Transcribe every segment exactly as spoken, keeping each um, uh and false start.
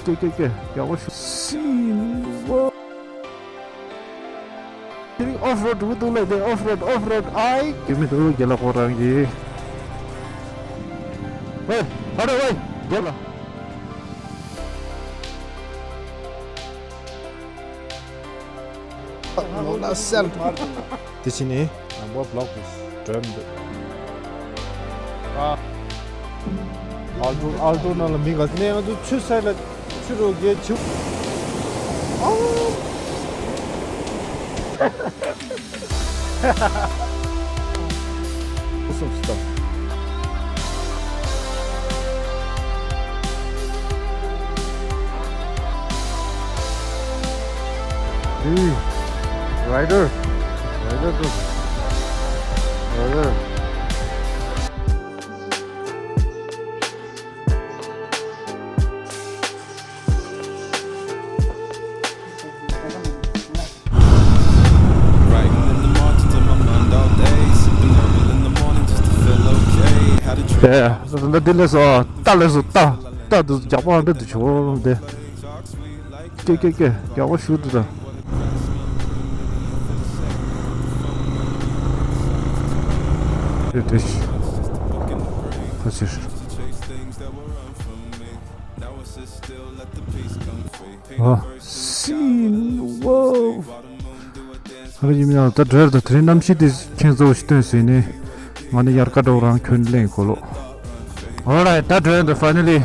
ཀེ་ཀེ་ཀེ། ཡག་པོ་ཞུ། སི་ཝོ། དེ་རིང་ཨོཕ་རོཌ་འགྲོ་གི་འདུག་ལེ། དེ་ཨོཕ་རོཌ། ཨོཕ་རོཌ། ཨའི། རྒྱུས་མེད་འདུག་རྒན་ལགས་ཁོ་རང་གིས། ཝེ། ཧ་རེ་ཝེ། རྒན་ལགས། ལོ་ན་སེལ། དེ་ཕྱིན་ནི་ནམ་པ་བློག་གི་སྒྲོན་འདུག་ཨ། ཨལ་ཊོ། ཨལ་ཊོ་ནང་ལ་མི་ག་ཚོད་ནས། ང་ཚོ་ཆུ་སའི་ལ་ཆུ་རུ་རྒྱལ་ཆུ། ཨའོ། ཨེ། རའི་ཌར། རའི་ཌར་ཚོ། རའི་ཌར། ཡ་ཡ། ད་འདི་ལས་སོ། ད་ལས་སོ། ད་ད་འདི་རྒྱག་པ་འདི་འདི་ཆོག་འདི། ཀེ་ཀེ་ཀེ། རྒྱག་པ་ཞུ་འདི་ད། དེ་དེ་ཁ་ཕྱིར། ཨ། སི་ཝོ། ཨ་རི་ཡིན་ཡང་ད་འགྲོ་ཡ་ད། དེ་རིང་གནམ་གཤིས་དེ་ཁྱེད་ཚོ་ཞིག་སྟོན་ཟིན་ནས། ང་ནི་དབྱར་ཁ་འགྲོ་རང་ཁྱོན་གླེང་གོ་ལོ། Alright, ད་འགྲོ་ཡ་ད། Finally.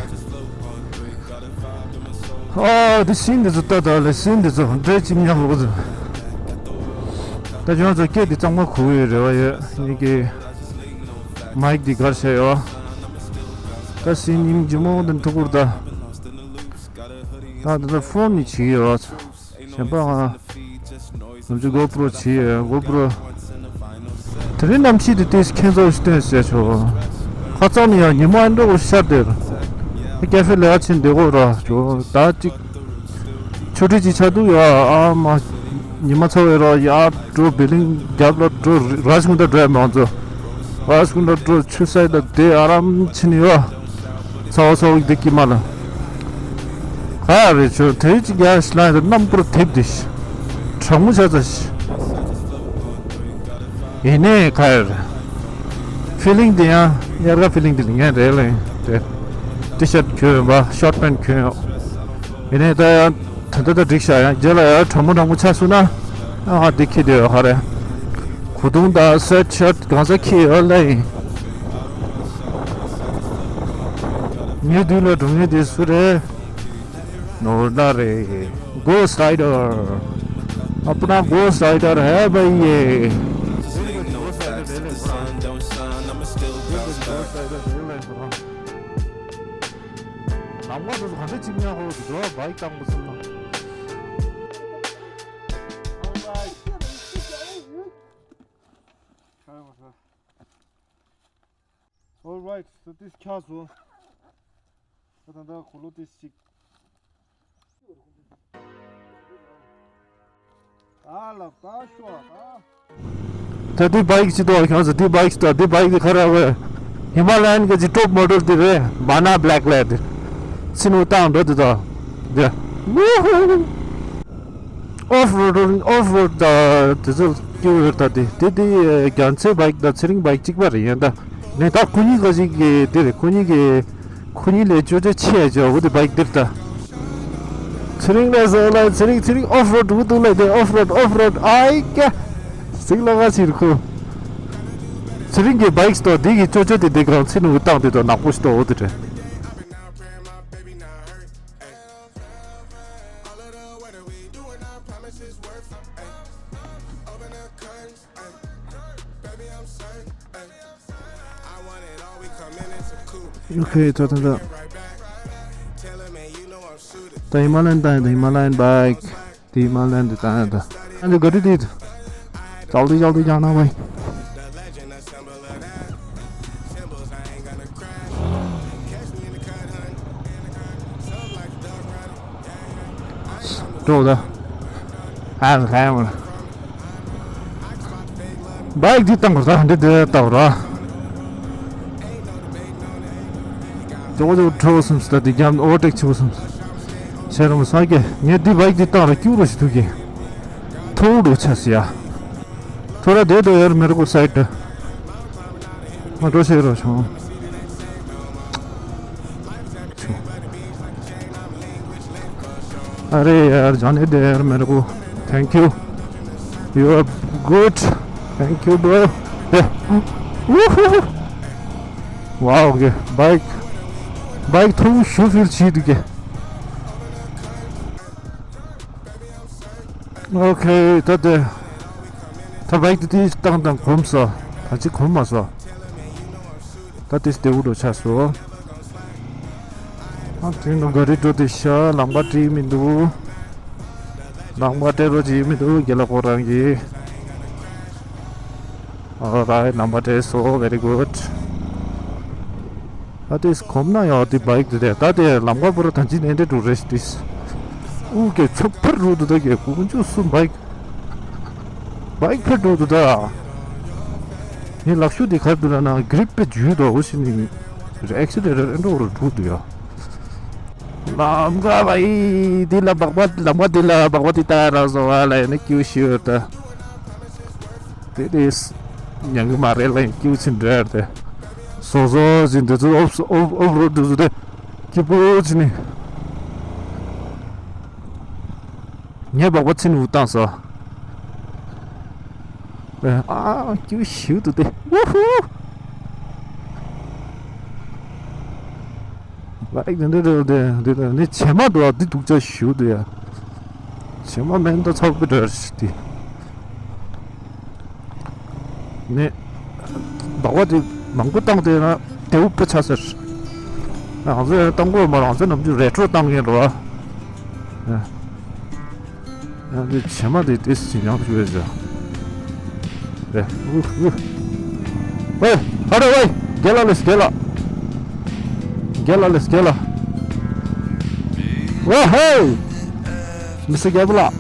ཨོ། དེ་སིན་འདི་ཚོ་ལྟ་ད་ལེ། སིན་འདི་ཚོ་འདྲེ་ཅིག་ཉག་ལོག་ཚོ། ད་ཁྱོད་ཚོ་སྐད་འདི་གཙང་མ་གོ་གི་ཡོད་རེ་བ་ཡོད། ངེད་ཀྱི་མའིག་འདི་གར་བྱས་ཡོད། ད་སིན་ཉིམ་ཇི་མོ་འདི་ཐུག་གུར་ད། ད་ད་ད་ཕོན་ནི་བྱེད་ཡོད། གཞན་པ་ང་ནམ་ཅི་གོ་པྲོ་བྱེད་ཡོད། གོ་པྲོ། དེ་རིང་གནམ་གཤིས་དེ་ཏིས་ཁྱེད་ཚོ་སྟོན་ཟེར་ཆོག་ཁ་རྩང་ནས་ཡང་ཉི་མ་འགྲོ་ཤར་དེར། ཀེ་ཧྥེ་ལས་ཀ་བྱེད་འདི་གོ་ར་ཆོག་ད་ཅིག་ཆོ་འཕྲུལ་གྱི་ཆ་འདུག་ཡ། ཨ་མ། ཉི་མ་ཚ་བའི་རོ་ཡར་འགྲོ། བི་ལིང་རྒྱབ་ལ་འགྲོ། རཱཇ་ཀུན་ཌ་འགྲོ་ཡ་མང་ཚོ། རཱཇ་ཀུན་ཌ་འགྲོ། ཆུ་སའི་ད་དེ་ཨ་རམ་ཕྱིན་ཡོད། ཚ་བ་ཚ་བ་འདི་ཀི་མ་ལ། ག་རེ་ཆོ་དེ་ཅི་རྒྱ་ཤི་ལ་ཡ་ད་གནམ་སྐོར་དེབ་དེ་ཤི། གྲང་མོ་ཆ་ཚ་ཤི། ཡིན་ནའི་ག་རེ། ཕི་ལིང་དེ་ཡང་དབྱར་ཁ་ཕི་ལིང་དེ་ལིང་ཡ་རེད་ལེ། དེ་ཊི་ཤར་གྱོན་ཡོད་པ། ཤོར་པེན་གྱོན་ཡོད། ཡིན་ནའི་ད་ཡང་ད་ད་ད་འགྲིག་ཤག་ཡང་རྗེས་ལ་ཡང་གྲང་མོ་གྲང་མོ་ཆགས་སོང་ན། ཨ་ཧ་འདི་ཁྱེར་དེ་ཡོད་ཧ་རེ། གོས་ཐུང་དང་སུ་ཝེ་ཊི་ཤར་ཊི་གང་ས་ཁྱེར་ཡོད་ལེ་ཡིན། ངའི་དུས་ལ་སྒྲུང་ཡོད་དེ་སུ་རེད། ནོར་ན་རེད། Ghost Rider. अपना Ghost Rider है भाई ये. ནམ་མཁའ་དུ་ག་འདྲ་གཅིག་ཉག་ཧོ་འགྲོ་བ་བའི་བཏང་མི་སྲིད་ན། Alright, so this ཁྱག་སོང་། ད་ད་ད་གོ་ལོ་ཏིས་ཅིག་ད་ལབ་ད་ཤོག་ད། ད་འདི་བའིག་ཅིག་འདུག་ཁྱོད་ཚོ་འདི་བའིག་ཅིག་འདུག་འདི་བའིག་འདི་ག་རེ་རེད། ཧི་མ་ལ་ཡན་གྱི་ཅིག་ཊོབ་མོ་ཌེལ་འདི་རེད། བ་ན་བྷེ་ལེག་ལེ་འདི། སི་ནོ་བཏང་འགྲོ་འདི་ད། འདི། ཝུ་ཧུ། ཨོཕ་རོཌ། ཨོཕ་རོཌ་ད་དེ་ཚོ་སྐྱིད་པོ་ཡོད་ད། དེ་དེ་དེ་རྒྱ་མཚོའི་བའིག་དང་ཚེ་རིང་བའིག་གཅིག་པ་རེད་ཡིན་ད། ནས་ད་ཁོ་གཉིས་ཀ་ཅིག་གི་དེ་རེད། ཁོ་གཉིས་ཀྱི་ཁོ་གཉིས་ལས་ཅོ་ཅོ་ཆེ་ཡ་ཅོ་འོ་དེ་བའིག་འདིར་ད། ཚེ་རིང་ལས་སོ་ལ་ཚེ་རིང་ཚེ་རིང་ཨོཕ་རོཌ་འུ་དུ་ལ་དེ་ཨོཕ་རོཌ་ཨོཕ་རོཌ་ཨའི་ཀྱ། ཚིག་ལ་ག་ཕྱིར་ཁོ། ཚེ་རིང་གི་བའིག་སྟོ་དེ་གི་ཅོ་ཅོ་དེ་དེ་གང་ཚེ་ནུ་བཏང་དེ་དོ་ནག་པོ་ཞིག་ཏོ་འོ་དེ་རེད། ཨོ་ཁེ། ད་ད་ད། ད་ཧི་མ་ལ་ཡན་ད་ཡིན་ད། ཧི་མ་ལ་ཡན་བའིག་དེ་ཧི་མ་ལ་ཡན་དེ་ད་ཡིན་ད། ཨ་ནི་ག་དུས་དེ། ཇལ་དི་ཇལ་དི་རྒྱག་ན་བའི། འགྲོ་ད། ཨ་ཧ་མ། བའིག་འདི་བཏང་དགོས་ད། འདི་འདི་བཏང་དགོས་ར། ཨོ་ཇོ་ཁྲོ་སོང་ད་དེ་རྒྱབ་ཨོ་ཊེག་བྱེད་སོང་། ཤེས་རམ་ས་གེ་ངས་འདི་བའིག་འདི་བཏང་ར་སྐྱུག་རོ་ཞིག་ཐུག་གི། ཐོག་རུ་ཆ་སི་ཡ། थोड़ा दे दो यार मेरे को साइड। हाँ, रोशे रोशो। अरे यार, जाने दे यार मेरे को। Thank you। You are good। Thank you, bro। वाह, ओके। बाइक, बाइक थोड़ा शू फील ची दुके। ཨོ་ཁེ། ད་དེ། ད་བའིག་དེ་དེ་བཏང་དང་གོམས་སོ། ད་ཅི་གོམས་མ་སོ། ད་དེ་སྟེ་འུ་རུ་ཆ་སོ། ཨ་དེ་ནང་ག་རེ་འགྲོ་དེ་ཤ་ལམ་པ་བྲིས་མི་འདུག་ལམ་པ་སྤྲད་རོགས་བྱེད་མི་འདུག་རྒན་ལགས་ཁོ་རང་གིས། Alright, number three, so very good. ད་དེ་གོམས་ན་ཡང་དེ་བའིག་དེ་དེ་ད་དེ་ལམ་ཁ་བོ་ར་ཐང་ཅི་ནས་འདྲེ་འགྲོ་རེད་དེ། ཨུ་གེ་ཚོ་ཕར་འགྲོ་དུ་ད་གེ་ཀུ་ཅུ་སུ་བའིག་བའིག་ཕར་འགྲོ་དུ་ད། ངའི་ལག་ཤུ་དེ་གར་དུ་ལ་ན་གྲིབ་པེ་ཇུས་དོ་འོ་ཞིག་ནི་རེ་ཨེག་སི་ཌེན་ཊལ་འགྲོ་རུ་འགྲོ་དུ་ཡ། ལམ་ཁ་བའི་དེ་ལ་བག་པ་ལམ་ཁ་དེ་ལ་བག་པ་དེ་ལྟ་ར་བཟོ་བ་ལ་ཡིན་ན་སྐྱིད་ཤི་ཡོད་ད། དེ་དེ་ཉང་གི་མ་རེད་ལ་ཡིན་སྐྱིད་ཕྱིན་འདྲ་དེ། སོ་སོ་ཟིན་དེ་ཚོ་ཨོབ་ཨོབ་ཨོབ་རོཌ་དེ་ཚོ་དེ་སྐྱིད་པོ་ཕྱིན་ནི། ངས་བག་པ་ཕྱིན་འུ་བཏང་སོ། ཨ་སྐྱིད་ཤི་དུ་དེ་ཝུ་ཧུ། ལ་ཡིག་དེ་འདྲ་རེད་དེ་འདི་ལ་ནི་བྱེ་མ་འགྲོ་བ་འདི་སྡུག་ཅག་ཞུ་འདུག་ཡ། བྱེ་མ་མེད་ད་ཚོགས་པའི་འདྲ་ཞིག་དེ། ནི། བག་བ་དེ་མང་པོ་བཏང་དེ་ན་དེའུ་དཔེ་ཆ་ཟེར། ང་ཚོ་ཡང་བཏང་གོ་མ་རང་ཚོ་ནམ་རྒྱུན་རེ་ཊྲོ་བཏང་མཁན་རེད་བ། ཡང་འདི་བྱེ་མ་དེ་ཏིས་ཅི་ཉམས་ཞུ་བས་ཟེར། རེད། ཨུ་ཨུ། ཝེ། ཧ་རེ་ཝེ། རྒན་ལགས་ལེས་རྒན་ལགས། རྒན་ལགས་ལེས་རྒན་ལགས། ཝེ་ཧེ། མི་སི་རྒྱལ་པོ་ལགས།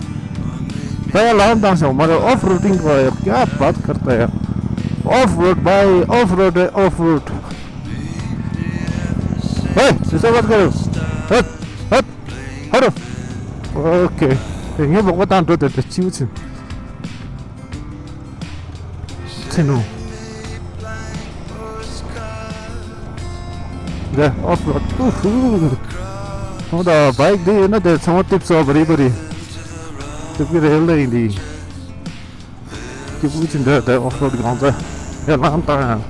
ད་ཡང་ལམ་བཏང་ཤོག་མ་རེད། ཨོཕ་རོ་ཌིང་གོ་ཡ། ཀྱ་བཱད་ཁར་ད་ཡ། ཨོཕ་རོཌ་བྷའི་ཨོཕ་རོཌ་ཨོཕ་རོཌ། ཧེ། སི་སོ་བཱད་ཁར། ཧད། ཧད། ཧ་རོ། ཨོ་ཁེ། དེ་ངས་བོག་པ་བཏང་འགྲོ་དེ་དེ་ཅིའུ་ཆིན། ཆེ་ནོ། འདི་ཨོཕ་རོཌ། ཨུ་ཧུ། ཧོ་ད་བྷའིཀ་འདི་ཡིན་ན་དེ་ཚང་མ་ཏིབ་སོ་བ་རི་བ་རི། ཏིབ་ཀི་རེད་ལ་ཡིན་འདི། ཀི་བུ་ཅི་འདྲ་དེ་ཨོཕ་རོཌ་གང་ཚ། ཡ་ལང་ཏང་ཡ།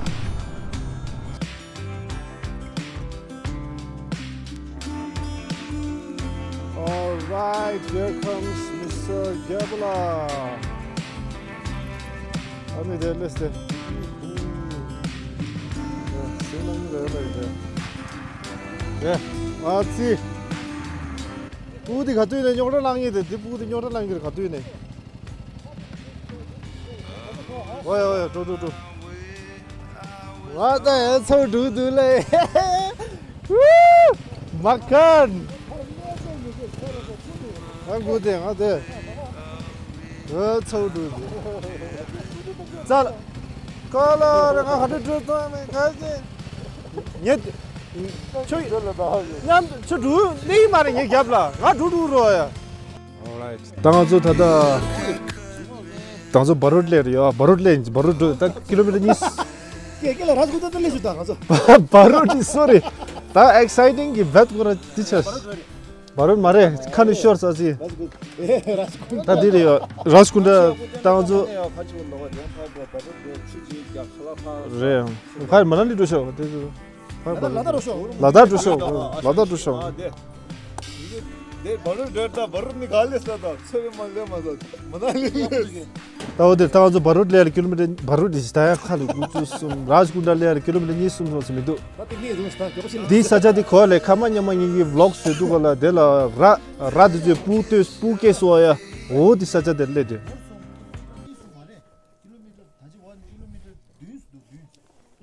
All right, here comes Mister Gabula. ཨ་ནི་དེ་ལེས་ཏེ། ཨ་ཙི། སྤུ་གུ་དེ་ག་དུས་ནས་རྙོག་དྲ་གནང་ཡས་དེ། དེ་སྤུ་གུ་དེ་རྙོག་དྲ་གནང་གི་རེད་ག་དུས་ནས། ཨོ་ཡ་ཨོ་ཡ། འགྲོ་འགྲོ་འགྲོ། ང་ད་ཡ་ཚོ་འགྲོ་འདུག་ལེ། མ་ཁན། ང་དགོས་ཏེ་ང་དེ། ཨོ་ཚོ་འགྲོ་འདུག་ཙལ། ཀ་ལ་རེ་ང་ཧ་འགྲོ་འགྲོ་ཐོང་མེད་ག་ཟེ། ཉེ། ཁྱོད། མཉམ་ཁྱོད་འགྲོ་ལེ་མ་རེད་ངའི་རྒྱབ་ལ་ང་འགྲོ་འགྲོ་རོ་ཡ། ད་ང་ཚོ་ད་ལྟ། ད་ང་ཚོ་བ་རོད་ལ་ཡོད། བ་རོད་ལ་ཡིན། བ་རོད་འགྲོ་ད་ཀི་ལོ་མི་ཊར་གཉིས། ཀེ་ཀེ་ལ་ར་སྐུ་ད་ད་ལེ་ཞུ་ད་ང་ཚོ། བ་རོད་ནི་སོ་རི། ད་ཨེག་སའི་ཊིང་གི་བེད་གོ་ར་དི་ཆ། བ་རོད་མ་རེད། ཁ་ནི་ཤོར་ས་སི། ད་དི་རི་ཡོད་ར་སྐུ་འདྲ་ད་ང་ཚོ། རེད། ཁ་མ་ན་ལི་འགྲོ་ཤོག་དེ་ཚོ། ལ་དྭགས་འགྲོ་ཤོག་ལ་དྭགས་འགྲོ་ཤོག་ལ་དྭགས་འགྲོ་ཤོག་དེ་བ་རུ་འདྲ་ད་བ་རུ་ནི་ག་ལེ་ས་ད་ཚོ་བའི་མ་ལེ་མ་ད་མ་ན་ལི་ལེ། ད་འོ་དེ་ད་ང་ཚོ་བ་རུ་ལེ་ཡར་ཀི་ལོ་མི་ཊར་བ་རུ་དེ་ད་ཡང་ཁ་ལ་དགུ་བཅུ་གསུམ། རཱཇ་ཀུན་ཌ་ལེ་ཡར་ཀི་ལོ་མི་ཊར་གཉིས་གསུམ་སོང་ས་མི་འདུག་འདི་ས་ཆ་དེ་གོ་ལེ་ཁ་མ་ཉ་མ་ཉིན་གྱི་ཝི་ལོག་བཟོས་འདུག་ག་ལ་དེ་ལ་ར་ར་དེ་ཚོའི་སྤུ་ལྟོས་སྤུ་སྐྱེས་སོ་ཡ། འོ་དེ་ས་ཆ་དེར་སླེབས་དེ།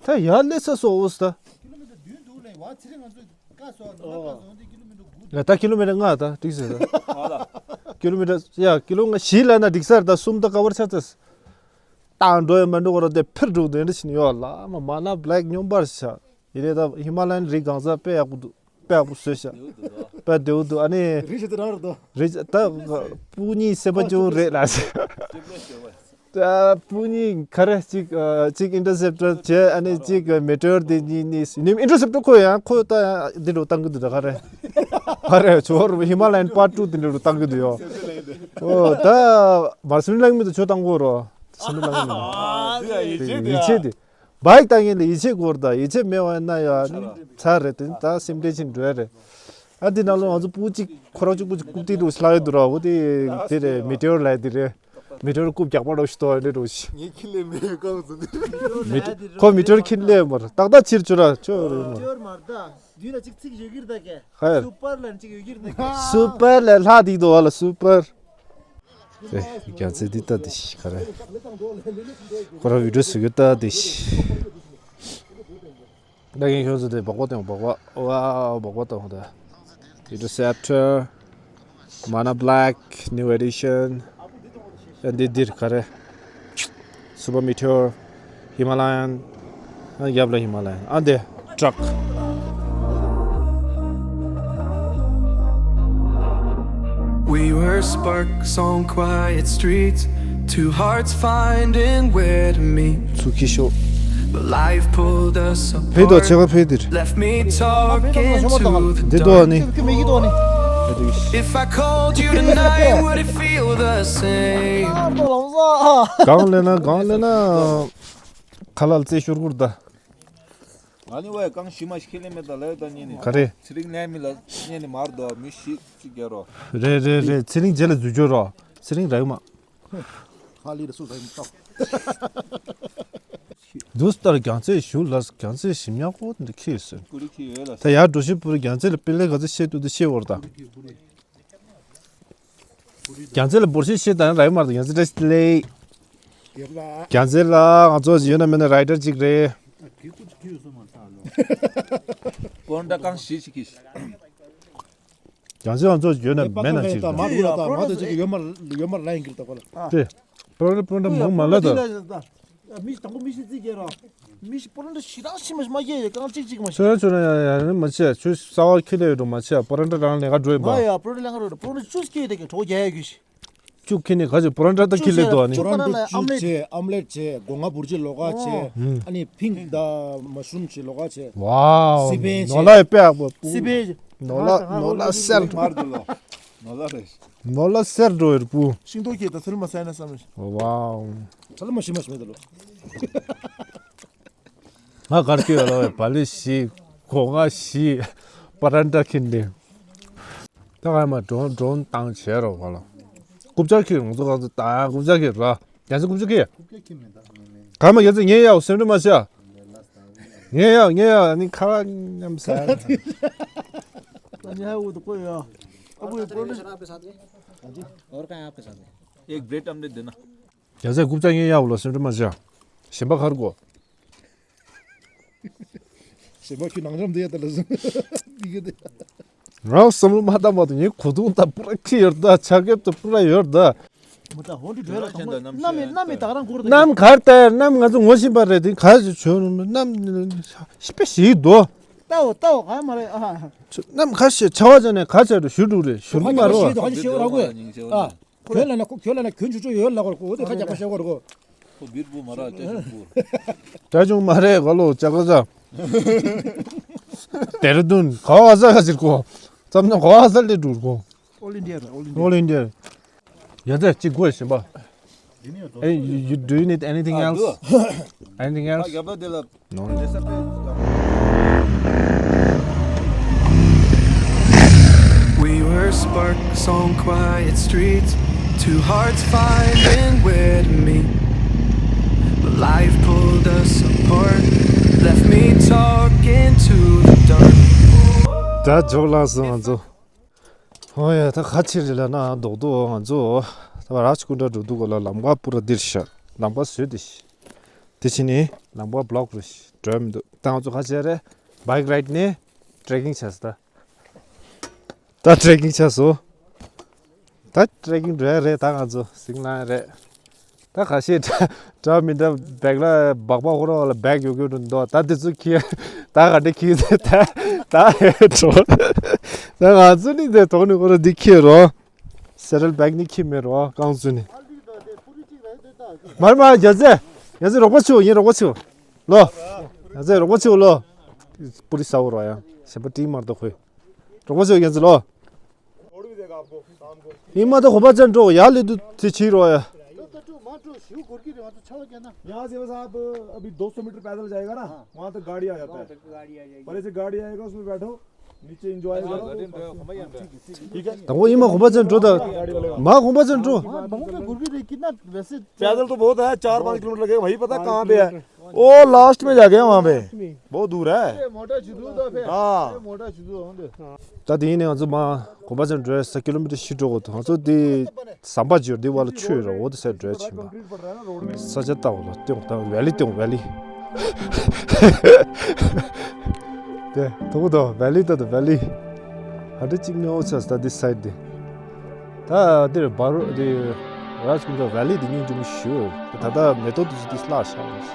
ད་ཡར་སླེབས་ས་སོ་འོ་ས། ད་ཀི་ལོ་མི་ཊར་བདུན་འདུག་ལས་བ་ཚེ་རིང་ང་ཚོ་ཀ་སོ་ནོ་ཀ་སོ་འདི་ཀི་ལོ་མི་ཊར་དགུ་འདུག་ད་ཀི་ལོ་མི་ཊར་ལྔ་ད་འགྲིག་ཟེར་ད། ཀི་ལོ་མི་ཊར་ཡ་ཀི་ལོ་ལྔ་བཞི་ལ་ན་འགྲིག་ས་རེད། ད་གསུམ་ད་ཀ་བར་ཆགས་ཚར། ད་འགྲོ་ཡ་མ་འགྲོ་ག་ར་དེ་ཕིར་འགྲོ་དེ་འདྲ་ཕྱིན་ཡོད་ལ་མ་མ་ན་བྷ་ལེག་སྙོམས་པར་བྱ། ཡིན་ནའི་ད་ཧི་མ་ལ་ཡན་རི་གང་ས་དཔེ་ཡག་པོ་འདུག་དཔེ་ཡག་པོ་བཟོས་ཤག་དཔེ་བདེ་པོ་འདུག་ཨ་ནི་རི་ཞིག་ཏུ་རང་རེད་དོ། རི་ད་སྤུ་གཉིས་སེམས་པ་སྐྱོ་བོ་རེད་ལ། ད་སྤུ་གཉིས་ག་རེ་གཅིག་གཅིག་ཨིན་ཊར་སེབ་ཊར་བྱས། ཨ་ནི་གཅིག་མེ་ཊི་ཡོར་དེ་གཉིས་གཉིས་ནི་ཨིན་ཊར་སེབ་ཊར་ཁོ་ཡང་ཁོ་ད་ཡང་འདི་འདྲ་བཏང་གི་འདུག་ད་ག་རེ་ག་རེ་ཇོར་ཧི་མ་ལ་ཡན་པཱར་ཊུ་དེ་འདྲ་བཏང་གི་འདུག་ཡོ། ཨོ་ད་མར་སུམ་ལང་མི་དུ་ཆོ་བཏང་གོ་རོ། སུམ་ལང་མི་ཡིད་ཆེས་དེ། བའིག་བཏང་མཁན་ལ་ཡིད་ཆེས་དགོས་རེད་ད། ཡིད་ཆེས་མེད་པ་ཡིན་ན་ཡང་ཚར་རེད་དེ། ད་སེམས་ཁྲལ་ཕྱིན་འགྲོ་ཡ་རེད། ཨ་འདི་ནང་ལོ་ང་ཚོ་སྤུ་གཅིག་ཁོ་རང་གཅིག་པུ་གཅིག་རྐུབ་སྟེགས་འདྲ་བོ་ཞིག་ལྷག་ཡོད་འདུག་ར། འོ་དེ་དེ་རེད། མེ་ཊི་ཡོར་ལབ་དེ་རེད། མེ་ཊི་ཡོར་རྐུབ་རྒྱག་པ་འདྲ་བོ་ཞིག་འདུག་ཨ་འདི་འདྲ་བོ་ཞིག་ངས་ཁྱི་ལས་མེད་རྐང་བཙུགས་འདི། མེ་ཊི་ཁོ་མེ་ཊི་ཡོར་ཁྱི་ལས་མར་ཏག་ཏག་ཕྱིར་བཅུག་ར་ཆོ་རེད་མར། མེ་ཊི་ཡོར་མར་ད། དུས་ལ་གཅིག་ཚིག་ཡོད་ཀྱི་རེད་ད་ཀྱེ། ཧེ། སུ་པར་ལ་གཅིག་ཡོད་ཀྱི་རེད་ད་ཀྱེ། སུ་པར་ལས་ལྷག་འདི་འདུག་བ་ལ་སུ་པར། ཨེ། རྒྱ་མཚོ་འདི་ལྟ་འདི་ཤི་ག་རེ། ཁོ་རང་བི་ཌིའོ་བཟོ་རྒྱུ་ལྟ་འདི་ཤི། ད་ངས་ཁྱོད་ཚོ་དེ་སྦག་སྦག་བཏང་སྦག་སྦག་ཝའོ་སྦག་སྦག་བཏང་ད། Interceptor, Mana Black, New Edition. ཨ་འདི་འདིར་ག་རེ། Super Meteor, Himalayan. ཨ་རྒྱབ་ལ་Himalayan. ཨ་འདི་Truck. We were sparks on quiet streets, two hearts finding where to meet. ཚུ་ཁི་ཤོ། But life pulled us apart. ཕེ་དོ་ཆེ་ག་ཕེ་དིར། Left me talking to the འདི་དོ་dark. ནི། If I called you tonight, would it feel the same? གང་ལེ་ན་གང་ལེ་ན། ཁ་ལ་རྩེ་ཤོར་གུར་ད། ང་ནི་ཝའི་རྐང་ཞི་མ་ཞིག་ཁས་ལེན་མེད་ད་ལས་ད་ཉེ་ནི། ག་རེ། ཚེ་རིང་ལས་མི་ལ་ཉེ་ནི་མར་དོ་མི་ཤི་ཅིག་རྒྱ་རོ། རེད་རེད་རེད། ཚེ་རིང་རྗེས་ལ་འཛུལ་འགྱོ་རོ། ཚེ་རིང་ར་ཡུ་མ། ཁ་ལི་ར་སུ་ཟ་ཡིན་ཏོ། འདུག་ལྟར་རྒྱང་ཚད་ཞུ་ལ་རྒྱང་ཚད་ཞིམ་ཉག་པོ་འདི་ཁྱེར་སོང་། ཀུ་རི་ཁྱེར་ཡོད་ལ། ད་ཡར་འགྲོ་ཤེས་པུ་རི་རྒྱང་ཚད་ལ་པི་ལེ་ག་ཚོད་ཤེས་ཏུ་འདི་ཤེས་བོར་ད། རྒྱང་ཚད་ལ་འབོར་ཤེས་ཤེས་ད་ར་ཡུ་མར་ད་རྒྱང་ཚད་བཀྲ་ཤིས་བདེ་ལེགས། རྒྱལ་ལ། རྒྱལ་མཚན་ལགས་ང་ཚོ་ཡོད་ན་མེད་ན་རའི་ཌར་གཅིག་རེད། སྤོན་ཏྲ་རྐང་བཞི་ཞིག་གིས། རྒྱལ་མཚན་ང་ཚོ་ཡོད་ན་མེད་ན་གཅིག་རེད། མ་རུ་ལ་དང་མ་དེ་གཅིག་ཡོད་མ་ཡོད་མ་ལ་ཡིན་གྱི་རེད་ད་གོ་ལ། དེ། སྤོན་ཏྲ་སྤོན་ཏྲ་མོ་མ་ལ་ད། མི་དང་པོ་མི་ཤི་རྩིས་རྒྱག་རོགས། མི་ཤི་སྤོན་ཏྲ་ཞི་རང་ཤི་མ་ཤི་མ་རྒྱག་ཡ་རྐང་གཅིག་གཅིག་མ་ཤི། ཆོས་ཆོས་ན་ཡ་ཡ་མ་ཤི་ཆོས་གསར་བ་ཁྱི་ལས་ཡོད་འགྲོ་མ་ཤི་སྤོན་ཏྲ་རང་ལས་ཀ་འགྲོ་ཡིན་པ། མ་ཡ་སྤོན་ཏྲ་ལས་ཀ་འགྲོ་སྤོན་ཏྲ་ཆུ་སྐྱེས་དེ་གི་གྲོགས་རྒྱག་ཡ་གི་ཤི། བཅུ་ཁྱི་ནི་ག་ཅིག་པོ་ར་འདྲ་ད་ཁྱི་ལས་དོ་ནི། པོ་ར་འདྲ་ཨམ་ལེ་བྱས་ཨམ་ལེ་བྱས་སྒོ་ང་བུར་ཅི་ལོ་ག་བྱས། ཨ་ནི་ཕིང་ད་མ་ཤུམ་ཅི་ལོ་ག་བྱས། ཝའོ། སི་པན་བྱས། ནོ་ལ་ཡི་དཔེ་ཡག་པོ། སི་པན་བྱས། ནོ་ལ་ནོ་ལ་སེར། མར་དུ་ལོ། ནོ་ལ་རེད། ནོ་ལ་སེར་འགྲོ་ཡོད་པུ། ཤིང་ཏོག་སྐྱེས་ད་ཚུལ་མ་སེ་ན་བསམ་མི། ཝའོ། ཚལ་མ་ཤི་མ་ཤི་མེད་ད་ལོ། ང་གར་སྐྱོད་ཡོད་ལ་བའི་བ་ལི་ཤི་གོ་ང་ཤི་པ་རན་ཏྲ་ཁིན་ཏེ། ད་ག་མ་ཌོན་ཌོན་བཏང་བྱས་རོགས་ག་ལ། རྐུབ་ཆ་ཁྱེར་ང་ཚོ་ག་ཚོད་བཏང་རྐུབ་ཆ་ཁྱེར་ར། རྒྱ་ཚ་རྐུབ་ཆ་ཁྱེར། རྐུབ་ཆ་ཁྱེར་མེད་ད་ངས་མེད། ག་མ་རྒྱ་ཚ་ངས་ཡའོ་སེམས་ཁྲལ་མ་བྱ། ངས་ཡའོ་ངས་ཡའོ་ཨ་ནི་ཁ་བ་མཉམ་ཟ། ད་ཉ་ཧ་འུ་ད་ཀོ་ཡ། ཨ་ཀོ་ཡ་ཀོ་ཡ། एक bread omelette देना। རྒྱ་ཚ་རྐུབ་ཆ་ངས་ཡའོ་ལ་སེམས་ཁྲལ་མ་བྱ། གཞན་པ་གར་གོ། ཞེ་མ་ཁྱོད་ནང་འཇམ་དེ་ཡ་ད་ལ་ཟུང་། འདི་གི་དེ། རང་བསམ་བློ་མ་བཏང་བར་དུ་ངའི་གོ་ཐུང་དང་པུ་ར་ཁྱི་ཡོད་ད་ཆ་རྒྱབ་དང་པུ་ར་ཡོད་ད། མ་ད་ཧོན་དུ་བྲོས་ལ་དང་པོ་གནམ་མེད་གནམ་མེད་ད་རང་འཁོར་ད། གནམ་གར་ལྟ་ཡར་གནམ་ང་ཚོ་ངོ་ཤེས་པ་རེད་དེ་ག་ཞིག་བྱོས་རུང་གནམ་ཤི་པ་ཞིག་དོ། ལྟའོ་ལྟའོ་ག་མ་རེད་ཨ། གནམ་ག་ཞིག་ཆ་བ་ཅན་ནས་ག་ཆ་རུ་ཞུ་འགྲོ་རེད་ཞུ་གི་མ་རེད་བ། ཞེས་དོ་ག་ཞེས་ར་གོ་ཨ། གྱོན་ལ་ན་ཁོ་གྱོན་ལ་ན་གྱོན་ཆུ་ཆུ་ཡོད་ལ་གོ་གོ་དེ་ཁ་རྒྱག་པ་ཤེས་གོ་ར་གོ། ཁོ་བིར་བུ་མ་ར་ཅ་ཆུང་བུ། ཅ་ཆུང་མ་རེད་ག་ལོ་ཅ་ག་ཅ། དེར་དུན་ག་བ་ས་ག་ཅིར་གོ། ཙམ་ན་ག་བ་ས་ལེ་འགྲུར་གོ། All India ར་All India། All India། ཡ་ཙེ་གཅིག་གོ་ཞིམ་པ། Hey, you, you, do you need anything else? Anything else? No. We were sparks on quiet streets, two hearts finding where to meet. But life pulled us apart, left me talking to the dark. ད་ཇོ་ལགས་སོང་ང་ཚོ། ཨོ་ཡ་ད་ཁ་ཕྱིར་རེད་ལ་ན་རྡོག་རྡོག་ང་ཚོ། ད་ར་ཆ་ཀུན་དྲ་འགྲོ་འདུག་གོ་ལ་ལམ་ཁ་པུ་ར་འདིར་ཤག་ལམ་ཁ་བཟོས་ཏེ་ཤི། དེ་ཕྱི་ནས་ལམ་ཁ་བློག་རེ་ཤི་འགྲོ་མི་འདུག་ད་ང་ཚོ་ཁ་ཕྱིར་རེད། བྷའིག་རའིཌ་ནས་ཊྲེ་ཀིང་བྱས་སོང་ད། ད་ཊྲེ་ཀིང་བྱས་སོང་། ད་ཊྲེ་ཀིང་འགྲོ་ཡ་རེད་ད་ང་ཚོ་སིང་ལ་རེད། ད་ ད་ཁ་ཤས་འདྲ་འདྲ་མི་འདྲ་བེག་ལ་སྦག་སྦག་ཧོ་ར་ལ་བེག་ཡོད་གི་འདུག་ད་དེ་ཚོ་ཁྱེར་ད་ག་འདྲ་ཁྱེར་ད་ད་ཧེ་འགྲོ། ད་ང་ཚོ་ནི་དེ་ཐོག་ནི་ཧོ་ར་འདི་ཁྱེར་རོ། སེ་རལ་བེག་ནི་ཁྱེར་མེད་རོ་རྐང་ཚོ་ནི། མར་མར་རྒྱ་ཚེ། རྒྱ་ཚེ་རོགས་པ་བྱེད་ཡིན་རོགས་པ་བྱེད། ལོ། རྒྱ་ཚེ་རོགས་པ་བྱེད་ལོ། པུ་རི་ས་འོ་རོ་ཡ། ཞེན་པ་ཏིང་མར་ད་ཁོས། རོགས་པ་བྱེད་རྒྱ་ཚེ་ལོ། ཡིན་མ་ད་ཧོ་པ་ཅན་འགྲོ་ཡ་ལི་དུ་དེ་བྱེད་རོ་ཡ། यहाँ से बस आप अभी दो सौ मीटर पैदल जाएगा ना, वहाँ तक गाड़ी आ जाता है। पर ऐसे गाड़ी आएगा, उसमें बैठो, नीचे एंजॉय करो। ठीक है। དང་པོ་ཡིན་མ་ཧོ་པ་ཅན་འགྲོ་ད། མ་ཧོ་པ་ཅན་འགྲོ། हाँ, बहुत में गुरकी रही, कितना वैसे पैदल तो बहुत है, चार पाँच किलोमीटर लगेगा, वहीं पता कहाँ पे है। वो लास्ट में जाके वहाँ पे बहुत दूर है। ये मोटा जुदू तो फिर। हाँ। ये मोटा जुदू होंगे। ད་དེ་ཡིན་ནས་ང་ཚོ་མ་གོམ་པ་ཅན་འགྲོ་ས་ཀི་ལོ་མི་ཊར་བཞི་འགྲོ་དགོས་འདུག་ང་ཚོ་དེ་ཟམ་པ་འབྱོར་དེ་བ་ལ་ཆུ་ཡོད་ར་འོ་དེ་སར་འགྲོ་ཕྱིན་པ། ས་ཆ་ལྟ་བ་ལ་སྟོན་ད་ཝེ་ལི་སྟོན་ཝེ་ལི། དེ་དུ་དོ་ཝེ་ལི་ད་དོ་ཝེ་ལི། ཧ་འདྲ་གཅིག་ནི་འོ་ཆ་ས་དེ་སའིཌ་དེ། ད་འདིར་བ་རུ་དེ་ར་ཆུ་འདྲ་ཝེ་ལི་དེ་སྙིང་རྗེ་མོ་ཞུ། ད་ད་མེ་ཏོག་དེ་ཚོ་དེ་སླ་ཤ་རེད།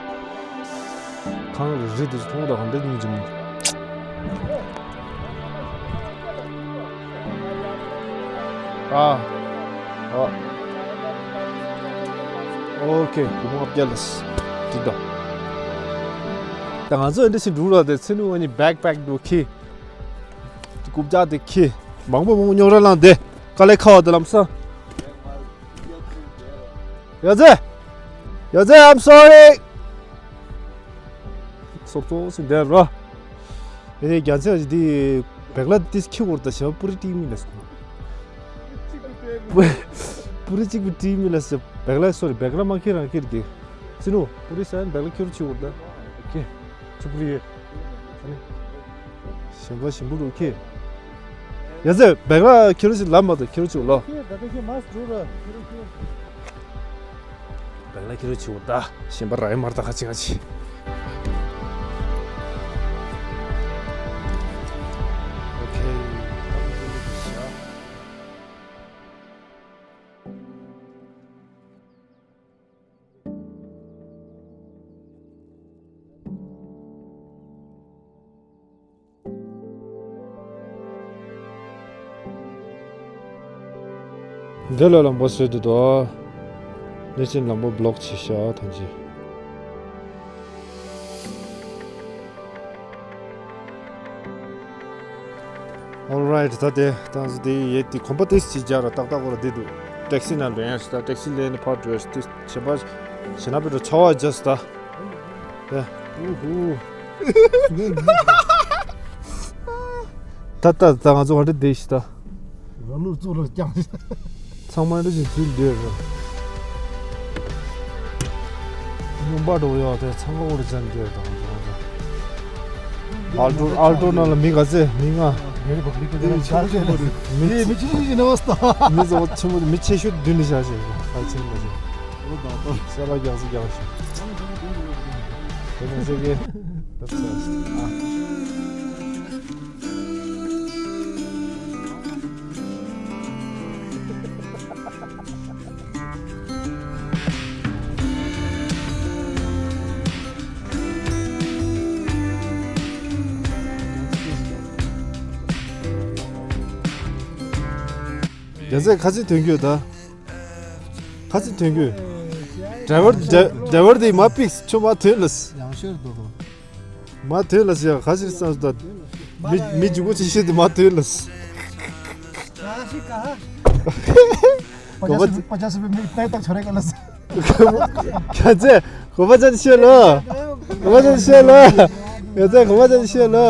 ཁང་རི་རི་དེ་ཚོ་མཐོང་ད་ཧ་འདྲ་སྙིང་རྗེ་མོ། ཨ། ཨ། ཨོ་ཁེ། སྐུ་ངོ་ཨབ་རྒྱལ་ལགས། ཅི་ད། ད་ང་ཚོ་འདི་ཞིག་འགྲུལ་ར་དེ་ཚེ་ནུ་ཨ་ནི་བེག་པེག་འགྲོ་ཁི། རྐུབ་བཀྱག་དེ་ཁི། མང་པོ་མང་པོ་རྙོག་ར་ལངས་དེ། དཀའ་ལས་ཁག་པ་དེ་ལམ་སང་། ཡ་ཛེ། ཡ་ཛེ། I'm sorry། སོབ་སོབ་སི་འདེར་རོ། ཨེ་རྒྱ་ཚད་ཅིག་འདི་བེག་ལ་ཏིས་ཁྱི་འོར་ད་ཞེ་པུ་རི་ཏི་མི་ལ་སོ། པུ་རི་གཅིག་པུ་ཏི་མི་ལ་སོ། བེག་ལ་སོ་རི་བེག་ལ་མ་ཁྱི་རང་ཁྱི་རི་གི། སི་ནུ་པུ་རི་སན་བེག་ལ་ཁྱི་རུ་ཆི་འོར་ད། ཁྱི། ཆི་པུ་རི་ཡོད། ཞིམ་པོ་ཞིམ་པོ་འདུག་ཁྱི། ཡ་ཟེ་བེག་ལ་ཁྱི་རུ་ཆི་ལ་མ་ད་ཁྱི་རུ་ཆི་འོར་ལོ། ཁྱི་ད་ད་ཁྱི་མ་སུ་རུ་ར་ཁྱི་རུ་ཁྱི། བེག་ལ་ཁྱི་རུ་ཆི་འོར་ད། ཞིམ་པ་ར་ཡ་མར་ད་ཁ་ཆི་ཁ་ཆི། ཨོ་ཁེ། འདི་ལ་ལམ་བུ་བཟོས་འདུག་དོ། ནས་ཅན་ལམ་བུ་བློག་བྱེད་ཤག་ཐང་ཅི། Alright། ད་དེ་ཏང་སི་དེ་ཡེ་དེ་གོམ་པ་ཏིས་ཅི་རྒྱ་ར་ཏག་ཏག་གོ་ར་དེ་འདུག་ཊེག་སི་ནང་ལོན་ཡ་ཞིག་ད་ཊེག་སི་ལེན་ནི་ཕར་འགྲོ་ཡ་ཞིག་དེ་བྱེད་པ་ཞེ་ན་པེ་འགྲོ་ཆ་བ་ཇ་སི་ད། དེ་ཨུ་ཧུ། ད་ད་ད་ང་ཚོ་ག་འདྲ་བསྡད་ཤི་ད། ར་ལུག་ཙུག་ལ་རྐྱང་། ཚང་མ་འདི་བཞིན་དུས་འདིར་ར། ཡོང་པ་འགྲོ་ཡོད་དེ་ཚང་མ་འོར་ཅན་འདིར་དང་འགྲོ་དང་། ཨལ་ཏོ་ཨལ་ཏོ་ནང་ལ་མི་ག་ཚད་མི་ལྔ། མི་མི་ཆེ་ཤོས་ཡིན་ན་བ་སྟ། མི་ཚོ་ཆེན་པོ་མི་ཆེ་ཤོས་བདུན་ནི་བཞག་ཞེས་ཨ་ཆེན་པོ་ཞིག་ས་ལ་རྒྱག་སུ་རྒྱག་ཞིག་དེ་ནས་ཟེར་གི། ཨ། རྒྱ་ཚད་ཁ་ཚིག་ཐོན་རྒྱུ་ད། ཁ་ཚིག་ཐོན་རྒྱུ། ཌ་རའི་ཝར་ཌ་རའི་ཝར་དེ་མ་པིགས་ཆུ་མ་ཐོན་ལ། ཡང་ཤོར་འདུག་མ་ཐོན་ལ་ཟེར་ཁ་ཤས་སང་ད། མི་མི་འཇུག་གོ་ཅི་ཤེས་དེ་མ་ཐོན་ལ། གོ་པ་པ་ཅག་སུ་མི་ཏག་ཏག་ཆོ་རེ་ག་ལ་ཟེར། ཁྱེད་ཚོས་གོ་པ་ཅན་ཤེས་ལོ། གོ་པ་ཅན་ཤེས་ལོ། ཁྱེད་ཚོས་གོ་པ་ཅན་ཤེས་ལོ།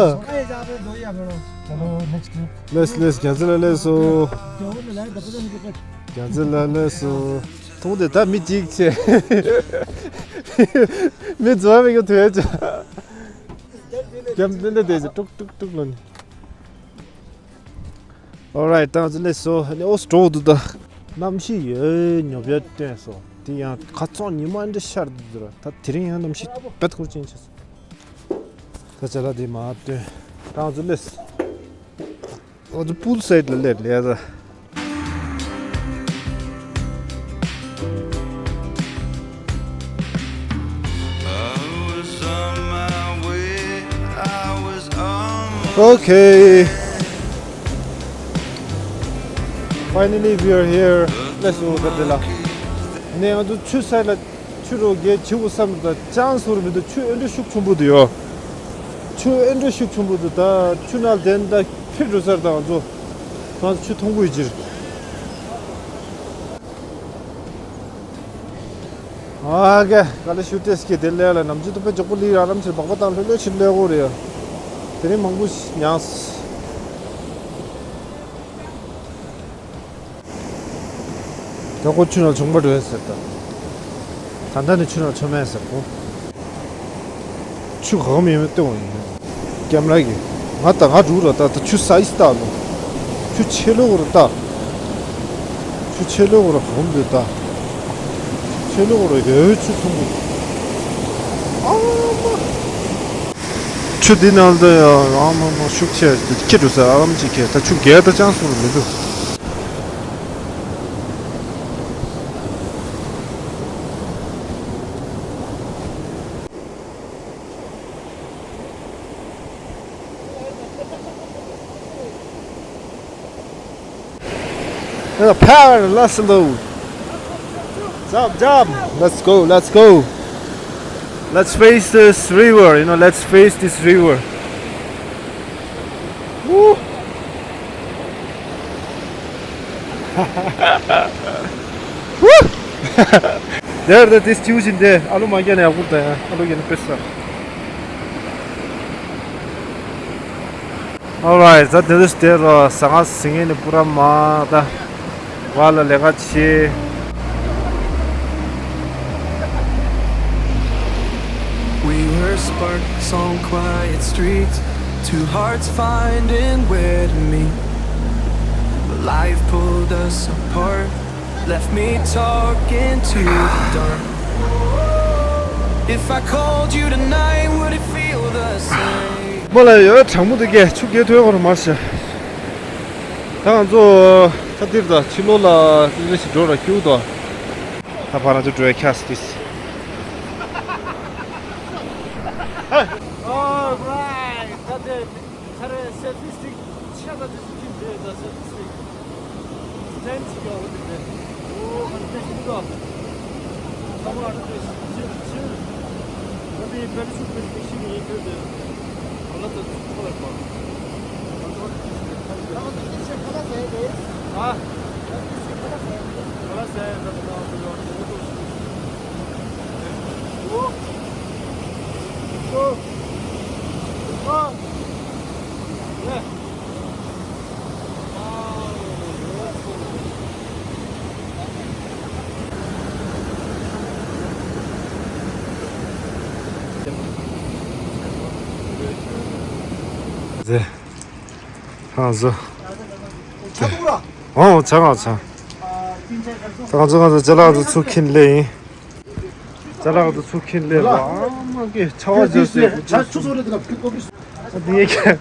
ལེས་ལེས་རྒྱ་ཚོ་ལ་ལེས་སོ། རྒྱ་ཚོ་ལ་ལེས་སོ། མཐོང་དེ་ད་མི་གཅིག་ཆེ། མི་འཛོམས་མི་གི་དུས་ཆ། རྒྱབ་འདི་འདི་དེ་ཏུག་ཏུག་ཏུག་ལོ་ནི། Alright། ད་ང་ཚོ་སླེབས་སོང་། ཨ་ནི་ཨོ་སི་འགྲོ་འདུག་ད། གནམ་གཤིས་ཡོད་ཉོབ་ཡོད་སྟོན་སོང་། དེ་ཡང་ཁ་ཚོགས་ཉི་མ་འདྲ་ཤར་འདུག་ཟེར། ད་དེ་རིང་ཡང་གནམ་གཤིས་དཔེ་ཁུར་ཅན་ཆགས་སོང་། ད་ཅ་ལག་དེ་མར་སྟོན། ད་ང་ཚོ་སླེབས་སོང་། ང་ཚོ་པུལ་སའིཌ་ལ་སླེབས་ལེ་ད། Okay. Finally, we are here. Let's go, Gadela. ནས་ང་ཚོ་ཆུ་སའི་ལ་ཆུ་རོ་བརྒལ་བྱེད་དགོས་བསམ་ད་ཅང་སོར་མི་འདུག་ཆུ་ཨེ་འདྲ་ཤུགས་ཆེན་པོ་འདུག་ཡོ། ཆུ་ཨེ་འདྲ་ཤུགས་ཆེན་པོ་འདུག་ད་ཆུ་ནང་དེ་འདྲ་ཕེབས་འགྲོ་སར་ད་ང་ཚོ་ང་ཚོ་ཆུ་མཐོང་གི་ཡོད་ཅིར། ཨ་གེ་ག་ལེ་ཤུ་ཏེས་ཀྱི་དེ་ལས་ལ་ནམ་རྒྱུན་དུ་དཔེ་མགྱོགས་པོ་ལི་ར་རམ་ཆེ་བག་པ་དང་ལྷོད་ལྷོད་ཕྱིར་ལས་འོ་རེད། དེ་རིང་མང་པོ་མྱངས། ད་ཁོ་ཆུ་ནང་མཆོང་པ་འགྲོ་ཡ་ཟེར་ད། ད་ལྟ་ནི་ཆུ་ནང་མཆོང་མེད་ཟེར་ཁོ། ཆུ་གང་མི་ཡོད་སྟོན་བ་ཡིན། ཀེམ་ར་གི། ང་ད་ང་འགྲོ་ར་ད་ད་ཆུ་སའིས་ལྟ་ལོ། ཆུ་ཆེ་ལོ་གོ་ར་ལྟ། ཆུ་ཆེ་ལོ་གོ་ར་གང་འདོད་ལྟ། ཆེ་ལོ་གོ་ར་ཡོད་ཆུ་ཐུང་གོ། ཨ་མ། ཆུ་འདི་ནང་ལ་ཡང་ཨ་མ་མ་ཤུགས་ཆེ་ཁྱི་འགྲོ་ས་ཨ་རམ་ཅིག་ཁྱེར་ད་ཆུ་རྒྱལ་ད་ཅང་སོང་མི་འདུག Power, let's go. Jump, jump. Let's go, let's go. Let's face this river, you know, let's face this river. Woo. Woo. There, that is huge in there. Alo, my God, I would, uh, alo, you know, pesa. Alright, ད་དེ་འདྲ་ཞིག་དེ་རུ་ཟ་ང་ཟིང་ངེ་ནི་པུ་ར་མ་ད་བ་ལ་ལས་ཀ་བྱེད། We were sparks on quiet streets, two hearts finding where to meet. But life pulled us apart, left me talking to the dark. If I called you tonight, would it feel the same? མོ་ལ་ཡོད་གྲང་མོ་དེ་གས་ཆུ་གས་ཐོན་གོ་ར་མར་ཤ། ད་ང་ཚོ་ཁ་ཏིར་དང་ཕྱི་ལོགས་ལ་ཏི་རེ་ཞིག་འགྲོ་ར་སྐྱུག་དོ། ད་ཕར་ང་ཚོ་འགྲོ་ཡ་ཁྱག་སི་ཏིས། Alright, ད་དེ་ཁ་རེ་selfie stick ཆ་ད་དེ་ཅིག་རེད་ད་selfie stick stand ཅིག་ཡོད་རེད་དེ། ཨོ་ཁ་ཏིར་ཞིག་འདུག་ད། ཁ་མ་ཁ་ཏིར་ཞིག་ཅིག་ཅིག་ད་དེ་པེ་རི་ཤུ་པེ་རི་ཤུ་ཡིན་ཁྱོད་དེ། ཨ་ལ་ད་ཁོ་ལ་ཁོ། ཨ། ཟེ། ཧང་ཟོ། ཨོ་ཆ་ག་ཆ། ད་ང་ཚོ་ང་ཚོ་ཅ་ལག་ཚོ་ཚུར་ཁྱེར་སླེབས་ཡིན། ཅ་ལག་ཚོ་ཚུར་ཁྱེར་སླེབས་པ་ཨ་མ་གི་ཆ་བ་ཇོ་སེ་ཆ་ཆུ་ཚོ་རེད་དེ་ལ་ཕི་ཀོ་ཕི། ངའི་རྒྱབ་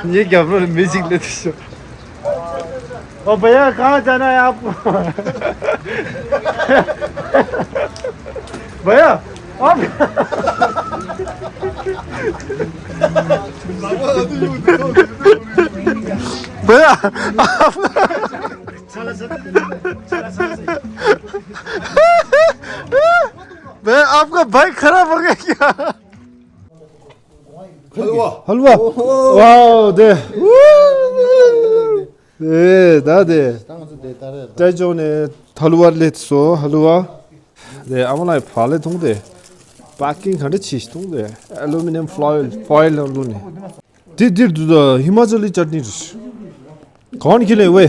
ངའི་རྒྱབ་ལོགས་ལ་མི་ཞིག་སླེབས་ཏེ་ཤོག་ཨོ་བ་ཡ་གང་ཅ་ན་ཡ། བ་ཡ། ཨ། བ་ཡ། मैं आपका भाई खराब हो गया क्या? हलवा। हलवा। वाओ, दे। ए, दा दे। ད་ང་ཚོ་དེ་ལྟར་རེད། ད་ཅོག་ནས་ཐལ་བར་སླེབས་སོ་ཧ་ལུ་བ། དེ་ཨ་མ་ལགས་ཕ་ལེ་ཐུང་དེ། པེ་ཀིང་ག་འདྲ་བྱས་ཤིག་ཐུང་དེ། ཨ་ལུ་མི་ནམ་ཕོའིལ་ཕོའིལ་ནང་བླུགས་ནས། དེ་འདིར་འདུག་ད་ཧི་མ་ཅལ་ལི་ཅར་ནི་རེད། གང་ཁྱེར་ལེ་ཝེ།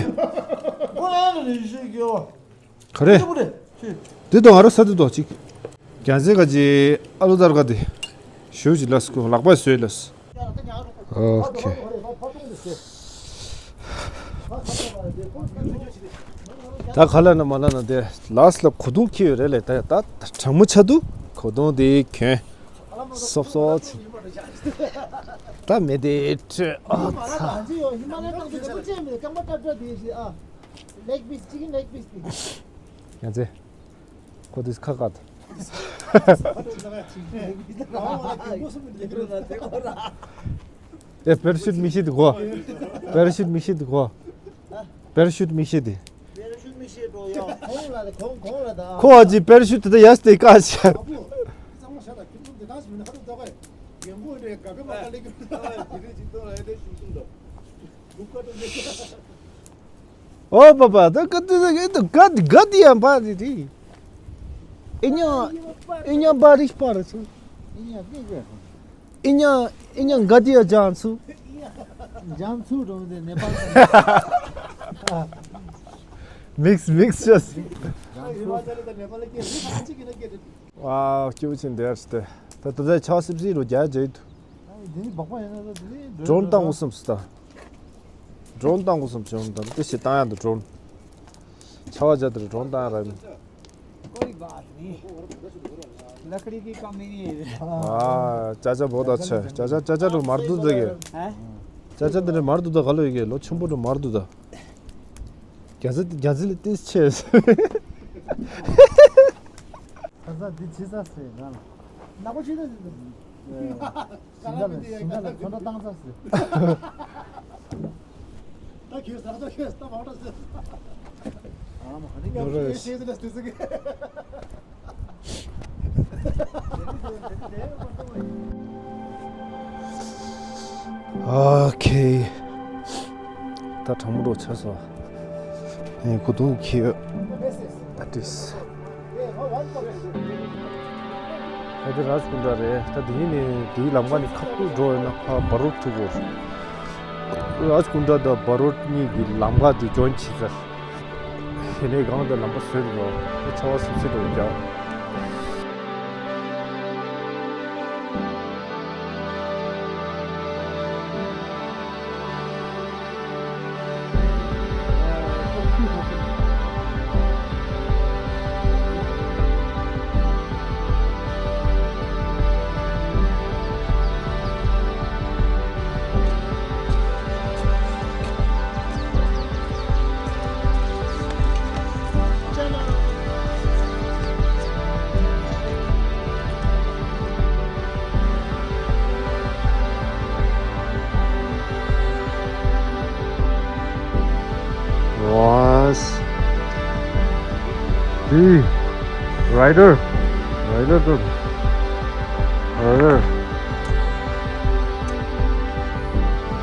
ག་རེ། དེ་དང་ང་རོ་ས་དེ་དོ་ཅིག་རྒྱལ་མཚན་ག་ཅི་ཨ་ལུ་དར་ག་དེ། ཞུ་ཅི་ལ་སྐུ་ལག་པ་བཟོས་ལ། ཨོ་ཁེ། ད་ག་ལ་ན་མ་ལ་ན་དེ་ལགས་ལ་གོ་དུང་ཁྱེར་ཡོད་རེད་ལེ་ད་ད་གྲང་མོ་ཆ་དུ་གོ་དུང་དེ་གྱོན། སོབ་སོབ་ཆེ། ད་མེ་དེ་ཁྲོད་ཨ་ཚ། ལེག་པིས་ཅིག་ལེག་པིས་དེ། ཡ་ཚེ། ཁོ་དུས་ཁ་ཁ་ད། ཨ། ཨེ། པེ་ར་ཤུཊ་མི་ཤེས་དེ་གོ། པེ་ར་ཤུཊ་མི་ཤེས་དེ་གོ། པེ་ར་ཤུཊ་མི་ཤེས་དེ། པེ་ར་ཤུཊ་མི་ཤེས་འགྲོ་ཡ། ཁོང་ལ་དེ་ཁོང་ཁོང་ལ་ད། ཁོ་ཨ་ཅི་པེ་ར་ཤུཊ་དེ་ཡ་སྟེ་ཀ་ཤ། ཨ་པོ། གཙང་མ་ཤ་ད་ཁྱིམ་ཚང་དེ་དག་ཞིག་མིན་ན་ཧ་ཏུ་ཏོ་ག་ཡ། རྒན་པོ་འདྲེ་ག་ག་མ་ག་ལེ་གི། དེ་རེ་ཅིག་ཏོ་ལ་ཡ་དེ་ཤུགས་ཤུགས་འདུག་ལུག་ཀ་ཏོ་ནི། ཨོ་པ་པ། ད་ག་དེ་ག་དེ་ག་དེ་ཡ་པ་དེ་དེ། ཨི་ཉ་ཨི་ཉ་པ་རིག་པ་རེད་སུ། ཨི་ཉ་ཨི་ཉ་ག་དེ་ཡ་ཇང་སུ། ཇང་སུ་རོང་དེ་ནེ་པ་ལ། མིགས་མིགས་ཅེས། ཝའོ། སྐྱིད་པོ་ཅིག་འདེར་སྟེ། ད་ད་ལྟ་ཆ་སིབ་སིབ་རུ་རྒྱ་རྒྱ་ཡིན་འདུག་འདི་ནི་སྦག་པ་ཡིན་ན་ད་འདི་ནི་ཌྲོན་བཏང་དགོས་བསམ་སོང་ད། ཌྲོན་བཏང་དགོས་བསམ་བྱུང་ད། དེ་ཞིག་བཏང་ཡག་འདུག་ཌྲོན། ཆ་བ་བྱ་དེར་ཌྲོན་བཏང་ཡག་ར་ཡིན། कोई बात नहीं। लकड़ी की कमी नहीं है। ཨ། ཅ་ཅ་བོ་ད་ཆ་ཅ་ཅ་ཅ་ཅ་རུ་མར་དུ་ཟེར་གི། ཨ། ཅ་ཅ་དེ་རུ་མར་དུ་ད་ག་ལོ་ཡི་གེ་ལོ་ཆེན་པོ་རུ་མར་དུ་ད། རྒྱ་ཚ་རྒྱ་ཚ་ལ་ཏིས་ཆེ། ཁ་ས་འདི་ཆི་ས་སེ་ང་ལ། ནག་པོ་ཆི་ས་སེ། ཞིང་ཁ་ལ་ཞིང་ཁ་ལ་ཚོན་ཁྲ་བཏང་ས་སེ། ད་ཁྱོད་ས་ད་ཁྱོད་ད་མང་ད་སེ། ཨ་མ་ཧ་ནི་ཡོ་རེ། ཁྱོད་ཤེས་ད་སེ་སེ་གི། ཨོ་ཁེ། ད་གྲང་མོ་འདྲ་ཆགས་སོང་། ཨེ། གུ་དུང་ཁེ་ཡོད། ཨ་ཏིས། ད་འདི་རཱཇ་ཀུན་ཌ་རེད། ད་འདི་ནས་འདིའི་ལམ་ཁ་ནས་ཁ་ཐུག་འགྲོ་ཡོད་ན་ཕ་བ་རོད་ཐུག་གོ། རཱཇ་ཀུན་ཌ་དང་བ་རོད་གཉིས་ཀྱི་ལམ་ཁ་དེ་ཇོན་བྱེད་ཚར། དེ་ནས་སྒང་དེ་ལམ་པ་བཟོས་འདུག་ཆར་པ་སིབ་སིབ་འདུག་ཀྱང་། ཝཱས། དེ། རའི་ཌར། རའི་ཌར་དང་། རའི་ཌར།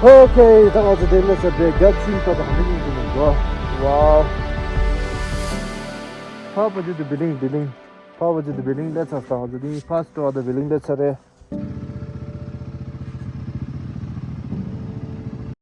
ཨོ་ཁེ། ད་ང་ཚོ་དེ་ནས་ཚར་ཏེ་རྒྱབ་ཤིང་ཏོག་ཏོག་འདི་གཉིས་ཀྱི་ནང་འགྲོ། ཝའོ། ཕ་བ་ཇི་དུ་བི་ལིང་བི་ལིང་། ཕ་བ་ཇི་དུ་བི་ལིང་སླེབས་ཚར་སོང་། ང་ཚོ་དེ་ཕར་སི་ཊི་ཝར་དུ་བི་ལིང་སླེབས་ཚར་རེད།